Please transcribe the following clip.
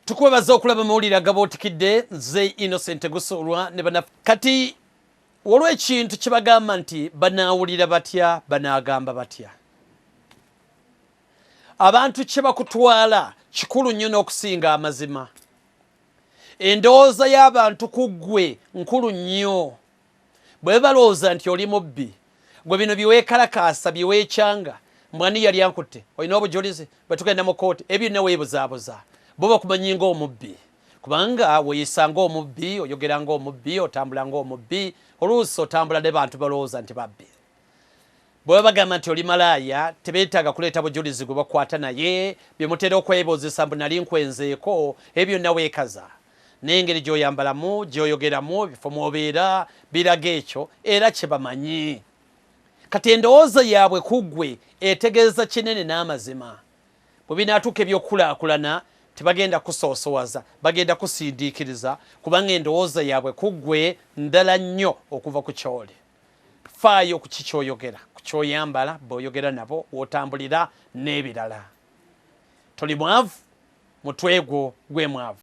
Tukwebaza okulaba mawulire agabootikidde. Nze Innocent Gusoolwa ne bana. Kati waliwo ekintu kye bagamba nti banaawulira batya, banaagamba batya. Abantu kye bakutwala kikulu nnyo n'okusinga amazima. Endowooza y'abantu ku ggwe nkulu nnyo. Bwe balowooza nti oli mubbi, gwe bino byeweekalakaasa, byeweekyanga, mbwani yali ankutte, olina obujulizi, bwe tugenda mu kooti, ebyo byonna weebuzaabuza. Bo bakumanyi ng'omubbi, kubanga weeyisa ng'omubbi, oyogera ng'omubbi, otambula ng'omubbi, oluusi otambula ne bantu balowooza nti babbi. Bwe bagamba nti oli malaaya, tebeetaaga kuleeta bujulizi gwe bakwata, naye bye mutera okwebuuzisa mbu nali nkwenzeeko, ebyo byonna weekaza. N'engeri gy'oyambalamu, gy'oyogeramu, ebifo mw'obeera biraga ekyo era kye bamanyi. Kati endowooza yaabwe ku ggwe etegeeza kinene n'amazima. Bwe binaatuuka ebyokukulaakulana, tebagenda kusoosowaza, bagenda kusindiikiriza, kubanga endowooza yaabwe ku ggwe ndala nnyo okuva ku kyoli. Faayo ku kikyoyogera, ku kyoyambala, bw'oyogera nabo, w'otambulira n'ebirala. Toli mwavu, mutwe gwo gwe mwavu.